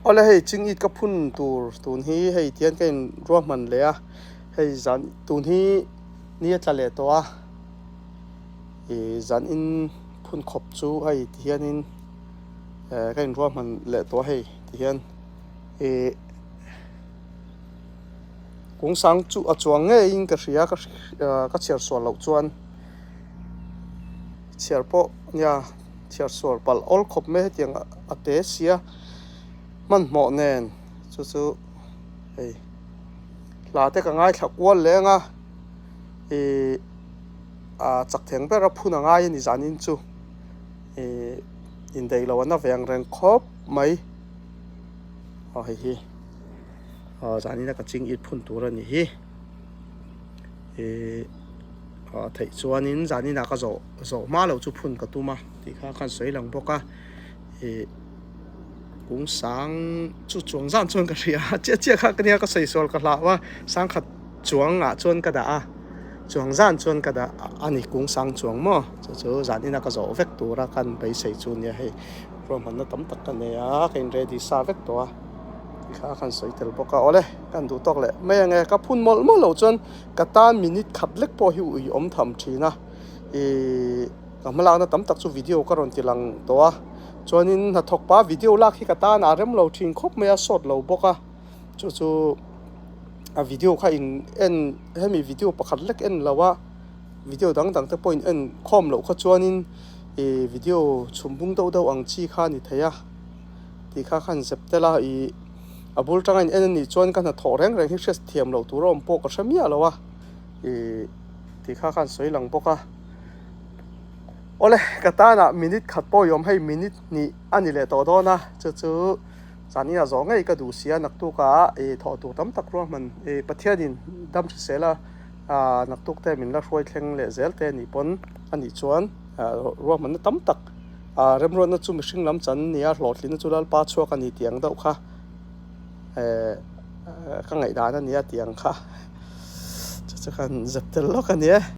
Awle hei chingit ka phun tur tun hi hei tihian ka in ruahman leh a hei zan tun hi ni a tla leh tawh a ih zan in phun khawp chu hei tihian in eh ka in ruahman leh tawh a hei tihian ih kung sang chu a chuang ngeiin ka hria ka ka chhiar sual loh chuan chhiar pawh nia. Chhiar sual palh awl khawp mai hetiang a te sia hmanhmawh nen chu chu hei hla te ka ngaithla kual leng a ih a chak theng ber a phun a ngai a ni zanin chu ih indaih loh an a ve ang reng khawp mai aw hei hi aw zanin a ka ching it phun tur a ni hi ih a theih chuanin zanin ah ka zawh. Zawh hma loh chu phun ka tum a tih kha khan sawi lang bawk a ih kung sang chu chuang zan chuan ka hria a chiah chiah kha ka nia ka sawi sual ka hlau a sangkhat chuang ah chuan ka dah a chuang zan chuan ka dah a ni kung sang chuang maw chu chu zan ina ka zawh vek tura kan beisei chu nia hei ruahmanna tam tak ka nei a ka in ready sa vek tawh a tih kha khan sawi tel bawk a awle kan duh tawk leh mai ang e ka phun mawlh mawlh loh chuan ka tan minute khat lek pawh hi ui awm tham thin a. Ihh ka hmalakna tam tak chu video ka rawn ti lang tawh a chuanin hnathawk pa video lak hi ka tan a rem lo thin khawp mai a sawt lo bawk a chu chu a video kha in en hemi video pakhat lek en lo a video dang dang te pawh in en khawm loh kha chuanin ih video chhum bung deuh deuh ang chi kha a ni thei a tih kha khan zep tel a ih a bul tanga in en a nih chuan ka hnathawh reng reng hi hriat thiam loh tur a awm pawh ka hre miah lo a ih. Tih kha khan sawi lang bawk a. Awle, ka tanah minute khat pawh i awm hei minute hnih a ni leh tawh dawn a, chu chu zan inah zawh ngei ka duh si a, naktukah i thawh tur tam tak ruahman i Pathianin dam hrisel a, naktuk te min la hruai thleng leh zel te anih pawn a nih chuan ruahmanna tam tak remruatna chu mihring lam chan a ni a, hlawhtlinna chu Lalpa chhuak a ni tih ang deuh kha ka ngaihdan a ni a tih ang kha. Chu chu khan zep tel lawk a ni e.